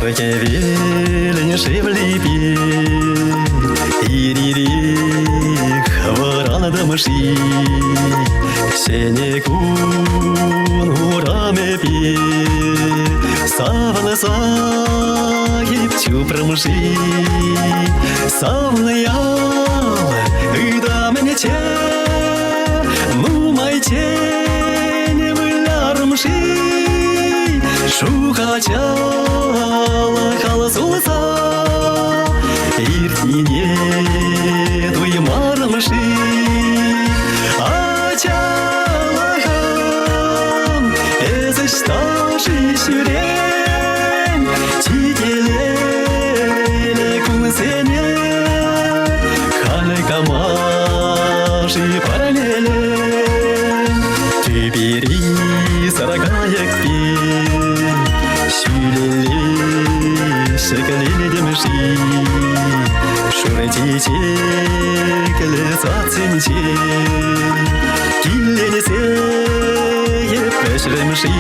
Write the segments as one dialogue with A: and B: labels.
A: Сарӑ хӗвелӗн шевлипе ир-ирех вӑранатӑм-ши? Ҫӗнӗ кун урамӗпе савӑнса эп чупрӑм-ши? Савнӑ ял ытамӗнче нумайччен вылярӑм-ши? Шухачалӑх алсулса иртнине туймарӑм-ши? Ачалӑхӑм, эс ӑҫта-ши ҫӳрен? Чи телейлӗ кунсене халь кама-ши парнелен? Тӳпери саркайӑк пек ҫӳлелле ҫӗкленетӗм-ши? Шурӑ чечеклӗ садсенче килленсе пӗҫрӗм-ши?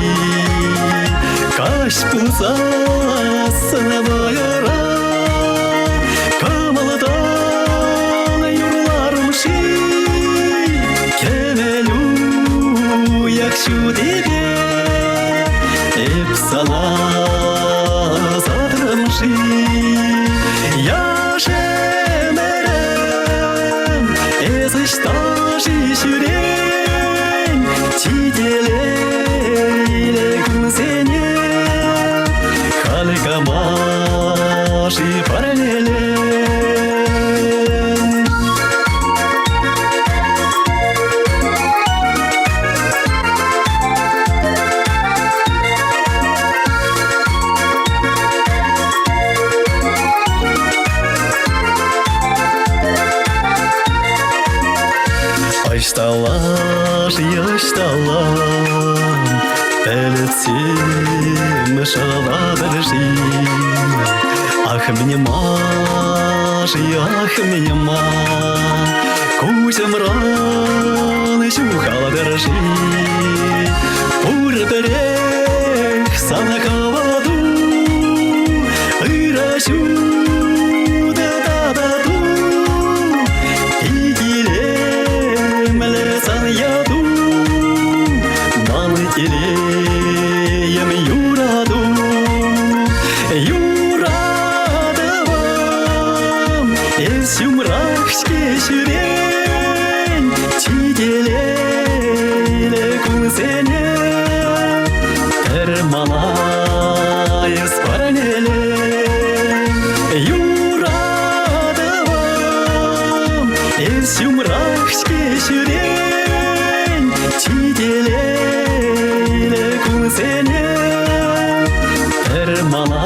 A: Каҫ пулсассӑн вӑйӑра кӑмӑлтан юрларӑм-ши? Кӗмӗл уйӑх ҫутипе эп сана ӑсатрӑм-ши? Яш ӗмӗрӗм, эс ӑҫта-ши ҫӳрен? Чи телейлӗ кунсене халь кама-ши парнелен? Ӑҫталла-ши, ӑҫталла пӗлӗтсем шӑватӑр-ши? Ах, мӗне ма-ши, ах, мӗне ма куҫӑмран ҫухалатӑр-ши? Пурпӗрех сана хавату, ырӑ ҫутӑ татату, пит илемлӗ сан яту, ман телейӗм юрату. Юратӑвӑм, эс ҫумрах-ҫке ҫӳрен, чи телейлӗ кунсене пӗр мана эс парнеле. Юратӑвӑм, эс ҫумрах-ҫке ҫӳрен, чи телейлӗ кунсене пӗр мана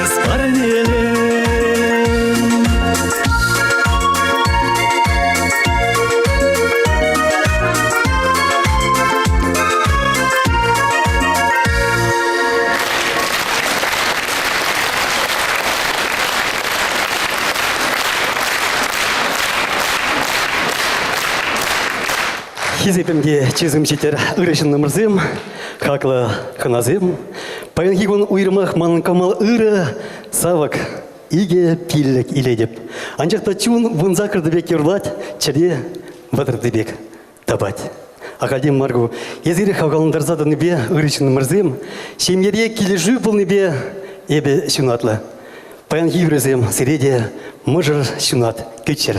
A: эс парнеле.
B: Хисепӗмпе чысӑм ҫитер ырӑ ҫыннӑмӑрсем, хаклӑ хӑнасем. Паянхи кун уйрӑмах манӑн кӑмӑл ырӑ, савӑк. Икӗ пиллӗк илетӗп. Анчах та чун вунсаккӑрти пек юрлать, чӗре вӑтӑрти пек тапать. Ахальтен мар ку. Эсир хавхалантарса тӑнипе, ырӑ ҫыннӑмӑрсем, ҫемьере килӗшӳ пулнипе эпӗ ҫунатлӑ. Паянхи юрӑсем сире те мӑшӑр ҫунат кӳччӗр.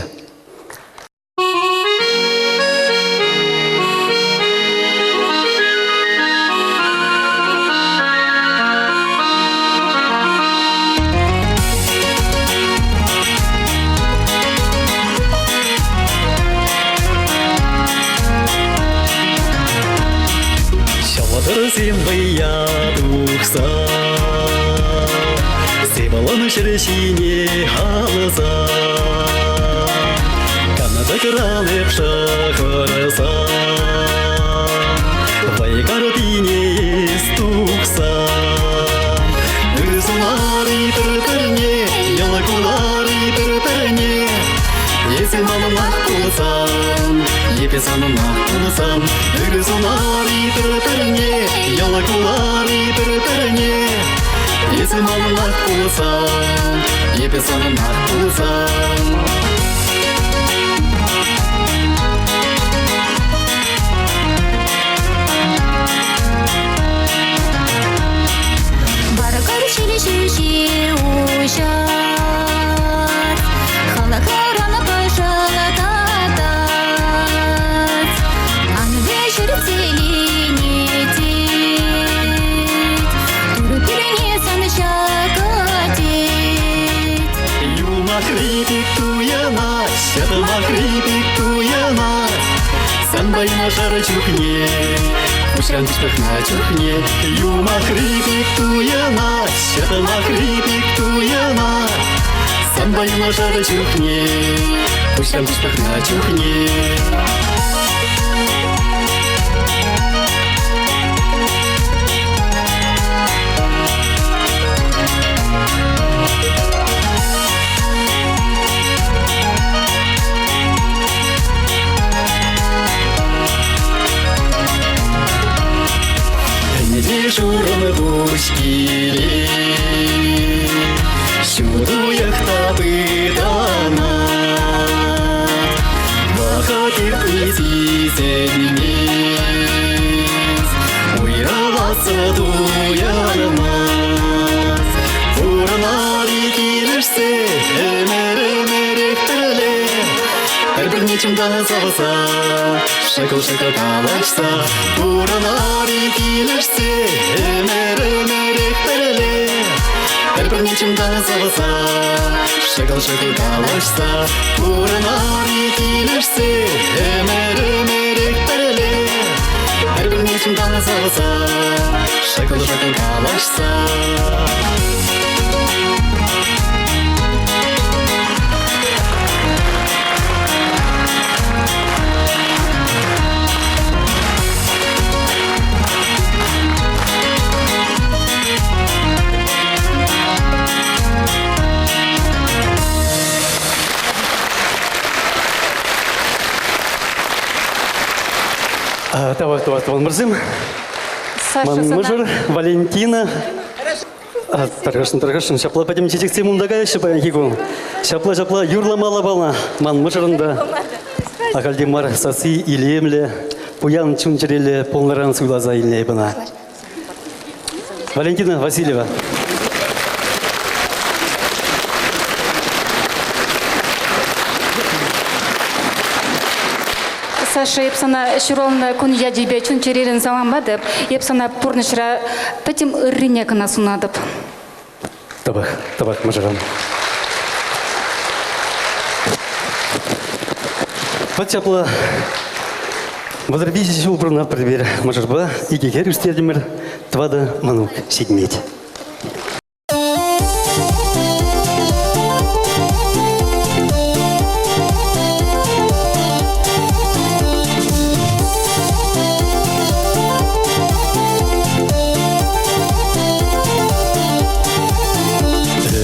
A: Ҫӑлтӑрсем вӑя тухса Сывалӑн ҫӗр ҫине алӑса Канатӑкран эп шӑхӑрса Вӑй картине эс тухса Ырсунар-и пӗр-пӗрне, йӑлкулар-и пӗр-пӗрне Эсӗ манӑнах пулсан, эпӗ санӑнах пулсан Ырсунар-и пӗр-пӗрне, йӑлкулар-и пӗр-пӗрне. Эсӗ манӑнах пулсан, эпӗ санӑнах пулсан.
C: Варкӑр ҫил ҫӳҫе уҫать, халӑхран пӑшӑлтатать. Ан вӗҫер селине тет, Турӑ пӳрне сан ҫакӑ тет.
A: Юмахри пек туйӑнать, ҫӑтмахри пек туйӑнать. Санпа юнашар чухне, куҫран куҫ пӑхнӑ чухне. Юмахри пек туйӑнать, ҫӑтмахри пек туйӑнать. Санпа юнашар чухне, куҫран куҫ пӑхнӑ чухне. Ӗнтӗ шурӑм пуҫ килет, ҫут уйӑх та пытанать. Вӑхӑт иртни сисӗнмест, уйрӑласса туянмасть. Пурӑнар-и килӗшсе, ӗмӗр-ӗмӗрех пӗрле, пӗр-пӗрне чунтан савса, шӑкӑл-шӑкӑл калаҫса. Пурӑнар-и килӗшсе, ӗмӗр-ӗмӗрех пӗрле, пӗр-пӗрне чунтан савса, шӑкӑл-шӑкӑл калаҫса. Пурӑнар-и килӗшсе, ӗмӗр-ӗмӗрех пӗрле, пӗр-пӗрне чунтан савса, шӑкӑл-шӑкӑл калаҫса.
B: Тавах, тавах, тӑванмӑрсем.
D: Саша,
B: Ман
D: сана
B: мӑшӑр Валентина. Тархасшӑн, тархасшӑн. Ҫапла пӗтӗм чечексем унта каяҫҫӗ паянхи кун. Ҫапла, ҫапла юрламалла пална. Ман мӑшӑрӑн та ахальтен мар сасси илемлӗ, пуян чун-чӗреллӗ пулнӑран суйласа илнӗ эп ӑна. Валентина Васильева.
D: Саша, эп сана ҫуралнӑ кун ячӗпе чун-чӗререн саламлатӑп. Эп сана пурнӑҫра пӗтӗм ыррине кӑна сунатӑп.
B: Тавах, тавах, мӑшӑрӑм. Вот ҫапла 33 ҫул пурӑнатпӑр эпир мӑшӑрпа. Икӗ хӗр ӳстертӗмӗр, тӑватӑ мӑнук ҫитӗнет.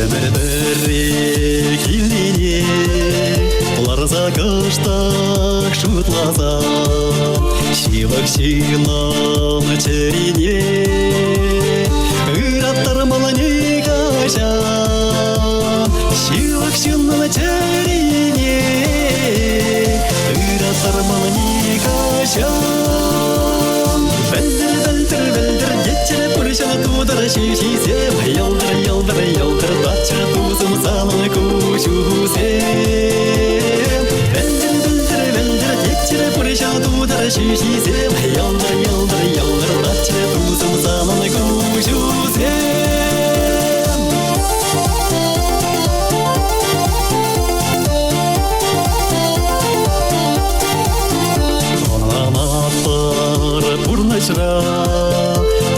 A: Ӗмӗр пӗрре килнине ларса кӑштах шутласа ҫывӑх ҫыннӑн чӗрине ыраттармалла нихӑҫан. Ҫывӑх ҫыннӑн чӗрине ыраттармалла нихӑҫан. Вӗлтӗр, вӗлтӗр, вӗлтӗр, тетчӗр пурҫӑн тутӑр ҫӳҫисем, йӑлтӑр, йӑлтӑр, йӑлтӑр, татчӑр тусӑм санӑн куҫусем. Вӗлтӗр, вӗлтӗр, вӗлтӗр, тетчӗр пурҫӑн тутӑр ҫӳҫисем, йӑлтӑр, йӑлтӑр, йӑлтӑр, татчӑр тусӑм санӑн куҫусем. Ӑнланатпӑр пурнӑҫра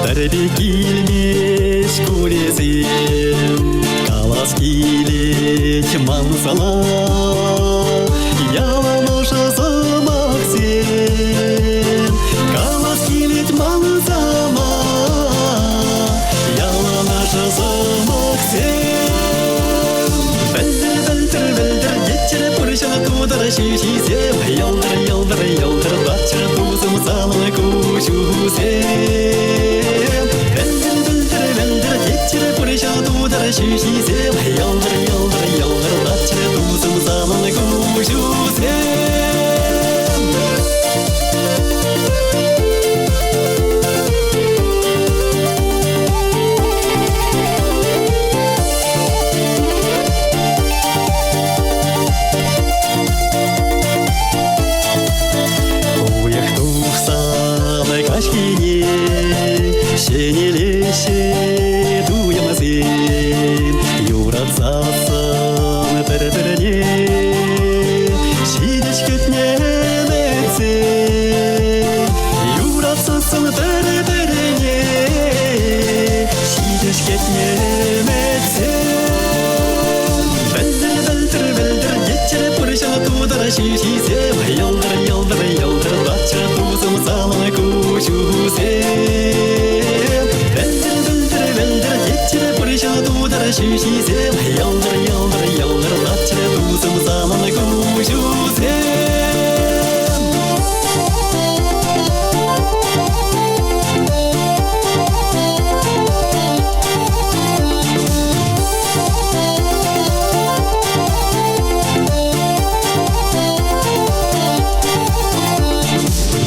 A: пӗрпе килмест куресем. Калас килет ман сана, ялан ӑшӑ сӑмахсем. Калас килет ман сана, ялан ӑшӑ сӑмахсем. Вӗлтӗр, вӗлтӗр, вӗлтӗр, тетчӗр пурҫӑн тутӑр ҫӳҫисем. Йӑлтӑр, йӑлтӑр, йӑлтӑр, татчӑр тусӑм санӑн куҫусем. Вӗлтӗр, вӗлтӗр, вӗлтӗр, тетчӗр пурҫӑн ҫӳҫисем, йӑлтӑр-йӑлтӑр йӑлтӑртатчӗ тусӑм санӑн куҫусем. Уйӑх тухсан каҫхине ҫӗнелеҫҫӗ туйӑмсем, юратсассӑн пӗр-пӗрне ҫитӗҫ кӗтнӗ ӗмӗтсем. Юратсассӑн пӗр-пӗрне ҫитӗҫ кӗтнӗ ӗмӗтсем. Вӗлтӗр, вӗлтӗр, вӗлтӗр, тетчӗр пурҫӑн тутӑр ҫӳҫисем, йӑлтӑр, йӑлтӑр, йӑлтӑртатчӗ тусӑм санӑн куҫусем. Вӗлтӗр, вӗлтӗр, вӗлтӗр, тетчӗр пурҫӑн тутӑр ҫӳҫисем, йӑлтӑр, йӑлтӑр, йӑлтӑртатчӗ тусӑм санӑн куҫусем.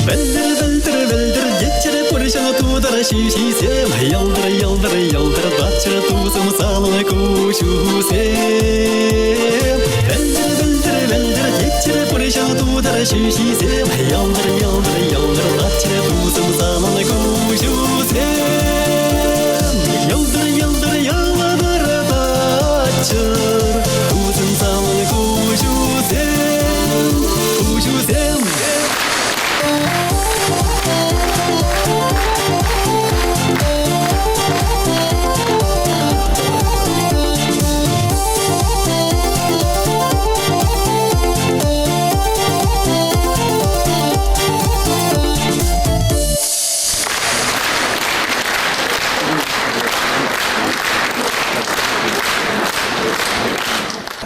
A: Вӗлтӗр, вӗлтӗр, вӗлтӗр, тетчӗр пурҫӑн тутӑр ҫӳҫисем, йӑлтӑр, йӑлтӑр, йӑлтӑртатчӗ тусӑм санӑн куҫусем. Вӗлтӗр, вӗлтӗр, вӗлтӗр, тетчӗр пурҫӑн тутӑр ҫӳҫисем, йӑлтӑр, йӑлтӑр, йӑлтӑртатчӗ тусӑм санӑн куҫусем. Йӑлтӑр, йӑлтӑр, йӑлтӑртатчӑр тусӑм санӑн куҫусем, куҫусем.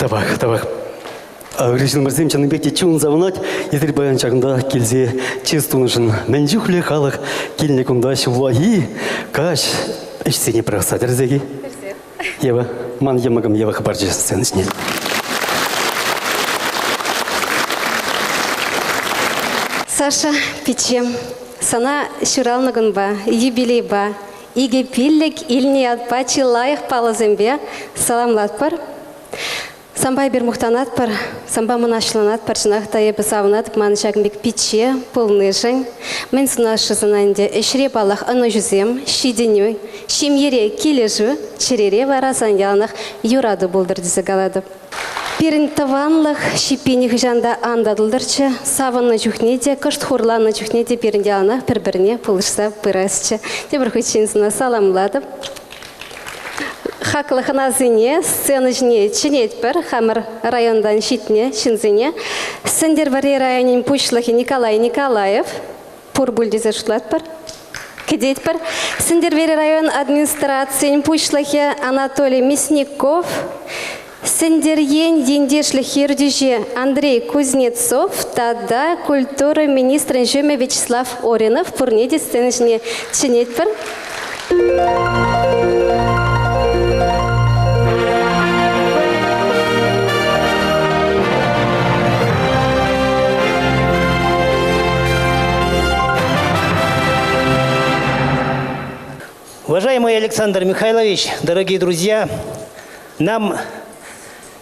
B: Тавах, тавах. Ырӑ ҫыннӑмӑрсем чӑннипех те чун савӑнать. Эсир паян ҫакӑнта килсе чыс тунӑшӑн мӗн чухлӗ халӑх килнӗ кунта ҫуллахи каҫ ӗҫсене пӑрахса тӗрӗсех-и? Ева, ман йӑмӑкӑм Ева хӑпарчӗ сцена ҫине.
E: Саша, пиччем, сана ҫуралнӑ кунпа, юбилейпа, 2,5 илнӗ ятпа чи лайӑх паллӑсемпе саламлатпӑр. Санпа эпир мухтанатпӑр, санпа мӑнаҫланатпӑр. Чӑнах та эпӗ савӑнатӑп ман ҫакӑн пек пичче пулнишӗн. Мӗн сунасшӑн сана ӗнтӗ? Ӗҫре, паллах, ӑнӑҫусем, ҫитӗнӳ, ҫемьере килӗшӳ, чӗрере вара сан яланах юрату пултӑр тесе калатӑп. Пирӗн тӑванлӑх ҫиппи нихӑҫан та ан татӑлтӑрччӗ. Савӑннӑ чухне те, кӑшт хурланнӑ чухне те пирӗн яланах пӗр-пӗрне пулӑшса пырасчӗ. Тепӗр хутчен сана саламлатӑп. Хаклӑ хӑнасене сцена ҫине чӗнетпӗр, хамӑр районтан ҫитнӗ ҫынсене. Сӗнтӗрвӑрри районӗн пуҫлӑхӗ Николай Николаев пур пуль тесе шутлатпӑр. Кӗтетпӗр. Сӗнтӗрвӑрри район администрацийӗн пуҫлӑхӗ Анатолий Мясников, Сӗнтӗр ен ентешлӗх ертӳҫи Андрей Кузнецов тата культура министрӗн ҫумӗ Вячеслав Оринов пурне те сцена ҫине чӗнетпӗр.
F: Уважаемый Александр Михайлович, дорогие друзья, нам,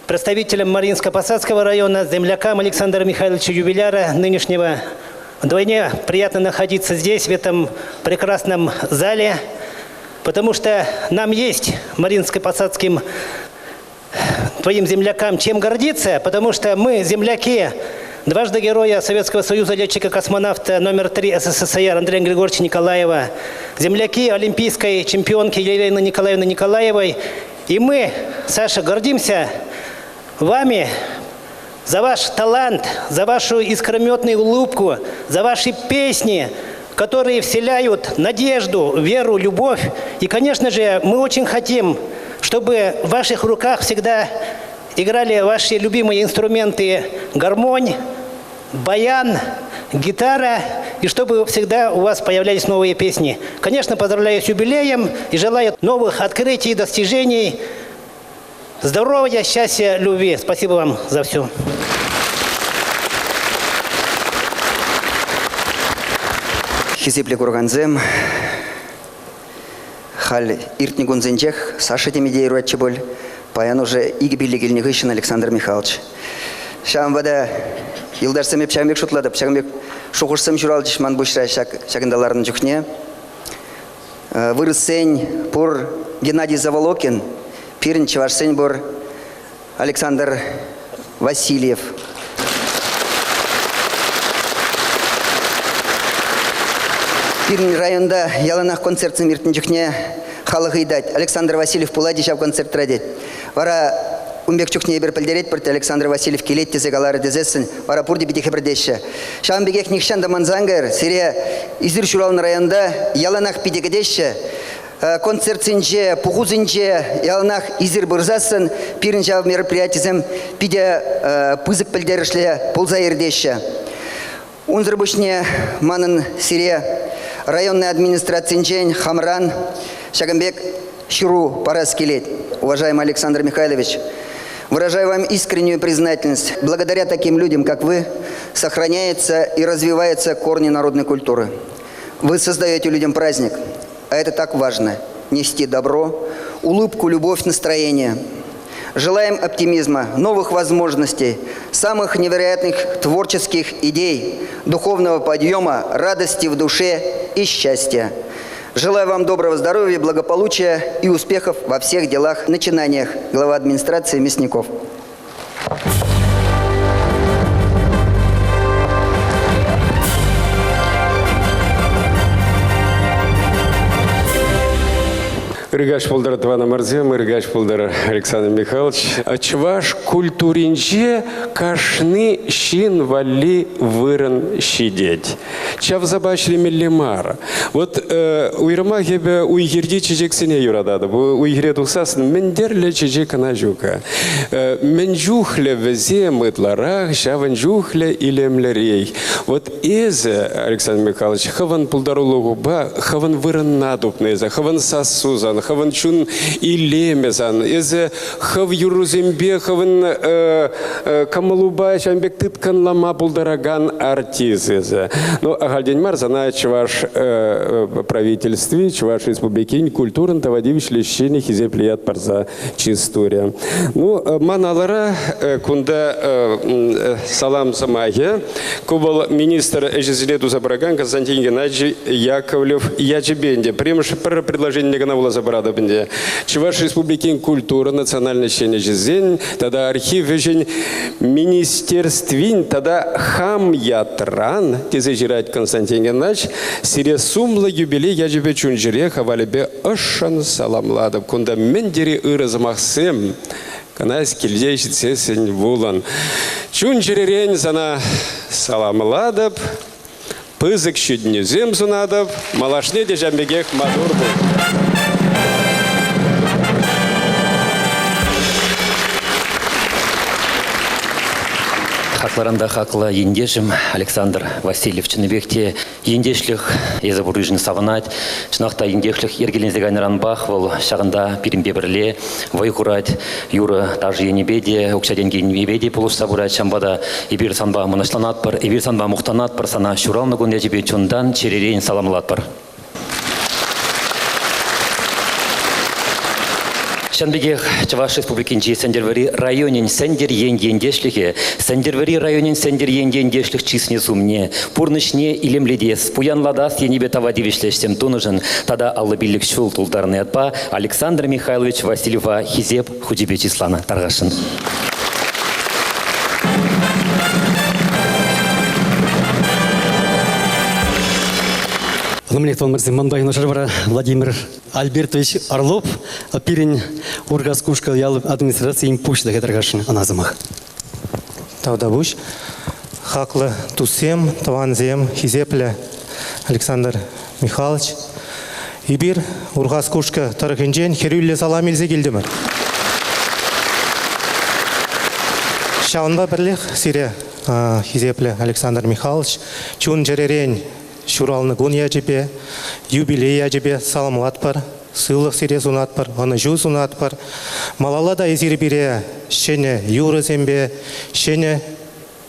F: представителям Мариинско-Посадского района, землякам Александра Михайловича Юбиляра, нынешнего, вдвойне приятно находиться здесь, в этом прекрасном зале, потому что нам есть Мариинско-Посадским твоим землякам чем гордиться, потому что мы земляки дважды героя Советского Союза летчика-космонавта номер 3 СССР Андрея Григорьевича Николаева, земляки олимпийской чемпионки Елены Николаевны Николаевой. И мы, Саша, гордимся вами за ваш талант, за вашу искрометную улыбку, за ваши песни, которые вселяют надежду, веру, любовь. И, конечно же, мы очень хотим, чтобы в ваших руках всегда играли ваши любимые инструменты гармонь, баян, гитара, и чтобы всегда у вас появлялись новые песни. Конечно, поздравляю с юбилеем и желаю новых открытий, достижений. Здоровья, счастья, любви. Спасибо вам за все.
G: Хисеплӗ куракансем, халь иртнӗ кунсенчех Саша теме те юратчӗ пуль. Паян уже 2-5 килнӗ хыҫҫӑн Александр Михайлович. Ҫавӑнпа та юлташсем эп ҫавӑн пек шутлатӑп, ҫакӑн пек шухӑшсем ҫуралчӗҫ ман пуҫра ҫак ҫакӑнта ларнӑ чухне. Вырӑссен пур Геннадий Заволокин, пирӗн чӑвашсен пур Александр Васильев. Пирӗн районта яланах концертсем иртнӗ чухне халӑх ыйтать, Александр Васильев пулать-и ҫав концертра тет. Вара ун пек чухне эпир пӗлтеретпӗр те Александр Васильев килет тесе каларӗ тесессӗн, вара пурте питӗ хӗпӗртеҫҫӗ. Ҫавӑн пекех нихҫан та манса ан кайӑр, сире эсир ҫуралнӑ районта яланах питӗ кӗтеҫҫӗ. Концертсенче, пухусенче яланах эсир пырсассӑн пирӗн ҫав мероприятисем питӗ пысӑк пӗлтерӗшлӗ пулса иртеҫҫӗ. Унсӑр пуҫне манӑн сире районный администрацинчен хамран ҫакӑн пек ҫыру парас килет. Уважаемый Александр Михайлович, выражаю вам искреннюю признательность. Благодаря таким людям, как вы, сохраняются и развиваются корни народной культуры. Вы создаете людям праздник, а это так важно – нести добро, улыбку, любовь, настроение. Желаем оптимизма, новых возможностей, самых невероятных творческих идей, духовного подъема, радости в душе и счастья. Желаю вам доброго здоровья, благополучия и успехов во всех делах, начинаниях. Глава администрации Мясников.
H: Ыркаҫ пултӑр, тӑванӑмӑрсем, ыркаҫ пултӑр, Александр Михайлович. Чӑваш культуринче кашни ҫын валли вырӑн ҫитет. Чавсапа ӗҫлемелле мар. Вот уйрӑмах эпӗ уй-хирти чечексене юрататӑп. Уй-хире тухсассӑн мӗн тӗрлӗ чечек кӑна ҫук-ха. Мӗн чухлӗ вӗсем ытларах, ҫавӑн чухлӗ илемлӗрех. Вот эсӗ, Александр Михайлович, хӑвӑн пултарулӑхупа хӑвӑн вырӑнна тупнӑ эсӗ, хӑвӑн сассу сан, хӑвӑн чун илемӗ сан. Эсӗ хӑв юррусемпе хӑвӑн кӑмӑлупа ҫавӑн пек тыткӑнлама пултаракан артист эсӗ. Ну, ахальтен мар сана Чӑваш правительстви, Чӑваш Республикин культурӑн тава тивӗҫлӗ ӗҫченӗ хисеплӗ ят парса чыс турӗ. Ну, ман алӑра кунта салам сӑмахӗ. Ку вӑл министр ӗҫӗсене туса пыракан Константин Геннадьевич Яковлев ячӗпе ӗнтӗ. Пӗрремӗш пӗр предложенине кӑна вуласа паратӑп ӗнтӗ. Чӑваш Республикин культура национальноҫ ӗҫченӗсен тата архив ӗҫӗн министерствин тата хам ятран, тесе ҫырать Константин Геннадьевич, сире сумлӑ юбилей ячӗпе чун-чӗре хавалӗпе ӑшшӑн саламлатӑп. Кунта мӗн тери ырӑ сӑмахсем кӑна килте ҫитсессӗн вулӑн. Чун-чӗререн сана саламлатӑп, пысӑк ҫитӗнӳсем сунатӑп, малашне те ҫавӑн пекех маттур пул.
I: Хаклӑран та хаклӑ ентешӗм Александр Васильев чӑннипех те Ентешлӗх эсӗ пурришӗн савӑнать. Чӑнах та ентешлӗх йӗркеленсе кайнӑранпах вӑл ҫакӑнта пирӗнпе пӗрле вӑй хурать. Юрӑ, ташӑ енӗпе те, укҫа-тенкӗ енӗпе те пулӑшса пырать. Ҫавӑнпа та эпир санпа мӑнаҫланатпӑр, эпир санпа мухтанатпӑр, сана ҫуралнӑ кун ячӗпе чунтан, чӗререн саламлатпӑр. Ҫавӑн пекех Чӑваш Республикинчи Сӗнтӗрвӑрри районӗн Сӗнтӗр ен ентешлӗхӗ Сӗнтӗрвӑрри районӗн Сӗнтӗр ен ентешлӗх чысне сумне, пурнӑҫне илемлетес, пуянлатас енӗпе тава тивӗҫлӗ ӗҫсем тунӑшӑн тата 55 ҫул тултарнӑ ятпа Александр Михайлович Васильева Хисеп хучӗпе чысланӑ тархасшӑн.
B: Владимир Томарсем, манпа юнашар вара Владимир Альбертович Орлов, пирӗн Уркас Кушкӑ ял администрацийӗн пуҫлӑхӗ тархасшӑн ӑна сӑмах.
J: Тавтапуҫ. Хаклӑ туссем, тӑвансем, хисеплӗ Александр Михайлович. Эпир Урхас Кушкӑ тӑрӑхӗнчен хӗрӳллӗ салам илсе килтӗмӗр. Ҫавӑнпа пӗрлех сире, хисеплӗ Александр Михайлович, чун-чӗререн. ҫуралнӑ кун ячӗпе, юбилей ячӗпе саламлатпӑр, сывлӑх сире сунатпӑр, ӑнӑҫу сунатпӑр. Малалла та эсир пире ҫӗнӗ юрӑсемпе, ҫӗнӗ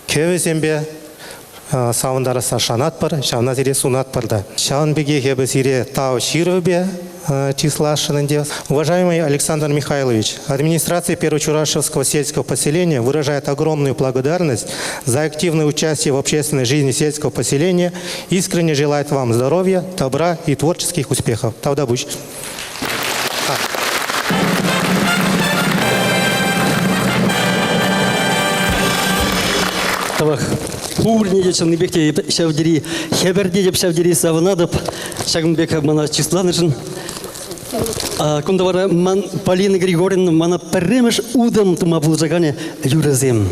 J: кӗвӗсемпе савӑнтарасса шанатпӑр, ҫавна сире сунатпӑр та. Ҫавӑн пекех эпӗ сире тав ҫырӑвӗпе чысласшӑн ӗнтӗ. Уважаемый Александр Михайлович, администрация Первочурашевского сельского поселения выражает огромную благодарность за активное участие в общественной жизни сельского поселения, искренне желает вам здоровья, добра и творческих успехов. Тавтапуҫ.
B: Тавах. Пурне те чӑннипех те ҫав тери хӗпӗртетӗп, ҫав тери савӑнатӑп. Ҫакӑн пек мана чысланӑшӑн. Кунта вара ман Полина Григорьевна мана пӗрремӗш утӑм тума пулӑшаканӗ юрӑсем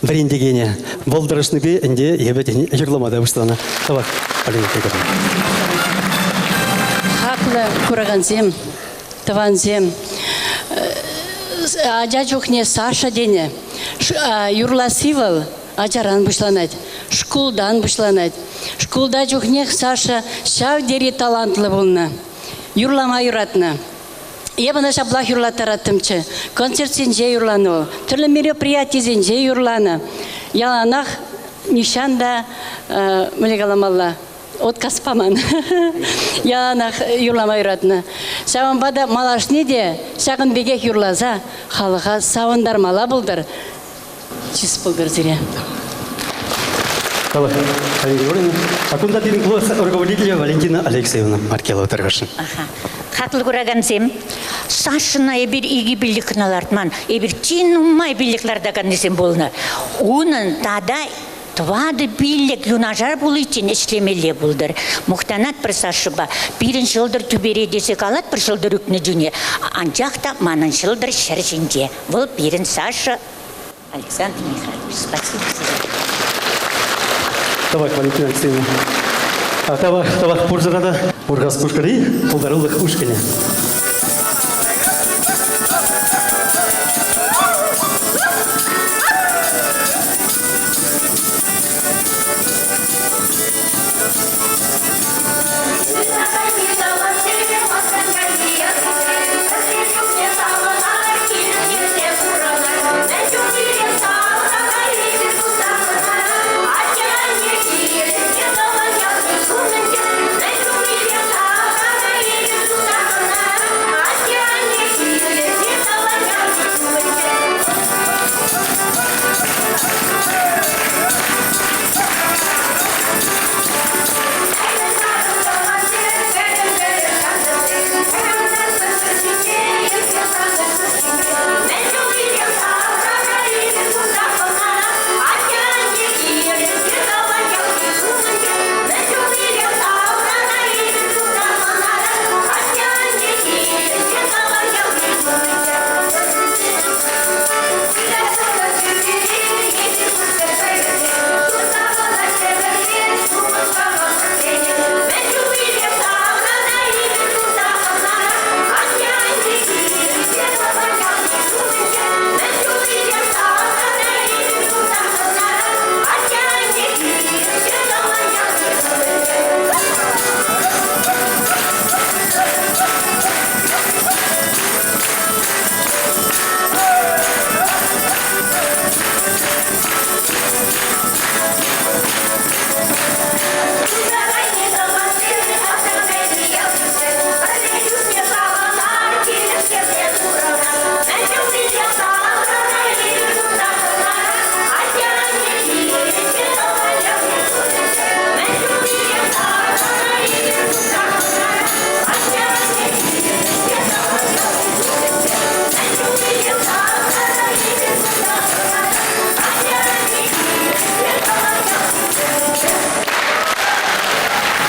B: вӗрентекенӗ. Вӑл тӑрӑшнипе ӗнтӗ эпӗ юрлама та пуҫланӑ. Тавах, Полина Григорьевна.
K: Хаклӑ куракансем, тӑвансем, ача чухне Саша тенӗ. Юрласси вӑл ачаран пуҫланать, шкултан пуҫланать. Шкулта чухнех Саша ҫав тери талантлӑ пулнӑ, юрлама юратнӑ. Эп ӑна ҫаплах юрлаттараттӑмччӗ. Концертсенче юрланӑ вӑл, тӗрлӗ мероприятисенче юрланӑ. Яланах нихҫан та, мӗнле каламалла, отказ паман. Яланах юрлама юратнӑ. Ҫавӑнпа та малашне те ҫакӑн пекех юрласа халӑха савӑнтармалла пултӑр. Чыс пултӑр сире.
B: Халӑх Алина Григорьевна. А кунта пирӗн класс руководителӗ Валентина Алексеевна Маркелова тӑрӑшнӑ.
L: Хаклӑ куракансем, Сашӑна эпир икӗ пиллӗк кӑна лартман. Эпир чи нумай пиллӗк лартаканнисем пулнӑ. Унӑн тата тӑватӑ пиллӗк юнашар пуличчен ӗҫлемелле пултӑр. Мухтанатпӑр Сашӑпа. Пирӗн ҫӑлтӑр тӳпере тесе калатпӑр ҫӑлтӑр ӳкнӗ чуне. Анчах та манӑн ҫӑлтӑр ҫӗр ҫинче. Вӑл пирӗн Саша Александр Михайлович. Спасибо сире.
B: Тавах, Валентина Алексеевна. Тавах, тавах пурсӑра та. Урхас Кушкӑри пултарулӑх ушкӑнӗ.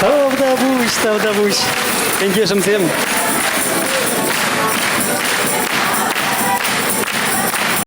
B: Тавтапуҫ, тавтапуҫ. Ентешӗмсем.